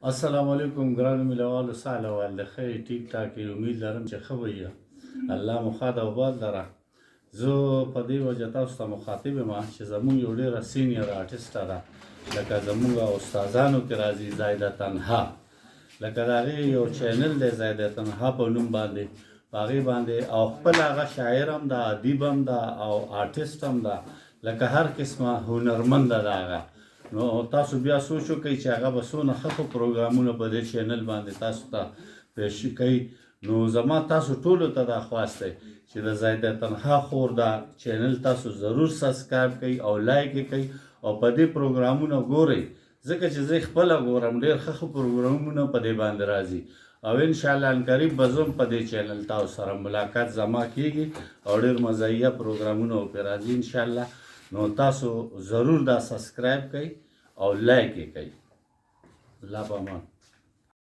السلام علیکم ګرانو مینوالو، څه حال احوال دی؟ ښه یې، ټیک ټاک یې؟ امید لرم چې ښه به یې. الله مو ښاد او باد لره. زه په دې وجه تاسو ته مخاطب یم چې زموږ یو ډېره سینیر آرټسټه ده، لکه زموږ استادانو کې راځي، زایده تنها. لکه د هغې یو چینل دی زایده تنها په نوم باندې، په هغې باندې او خپل هغه شاعر هم ده، ادیب هم ده او آرټسټ هم ده، لکه هر قسمه هنرمنده ده هغه. نو تاسو بیا سوچ وکړئ چې هغه به څونه ښه ښه پروګرامونه په دې چینل باندې تاسو ته پیش کوي. نو زما تاسو ټولو ته دا خواست دی چې د زایده تنها خور دا چینل تاسو ضرور سبسکرایب کړئ او لایک یې کړئ او په دې پروګرامونه ګورئ، ځکه چې زه خپله ګورم، ډېر ښه ښه پروګرامونه په دې باندې راځي او ان شاء الله عنقریب به زه هم په دې چینل تاسو سره ملاقات زما کیږي او ډېر مزایه پروګرامونه به پرې راځي ان شاء الله. نو تاسو ضرور دا سبسکرایب کړئ او لایک یې کړئ. الله په امان.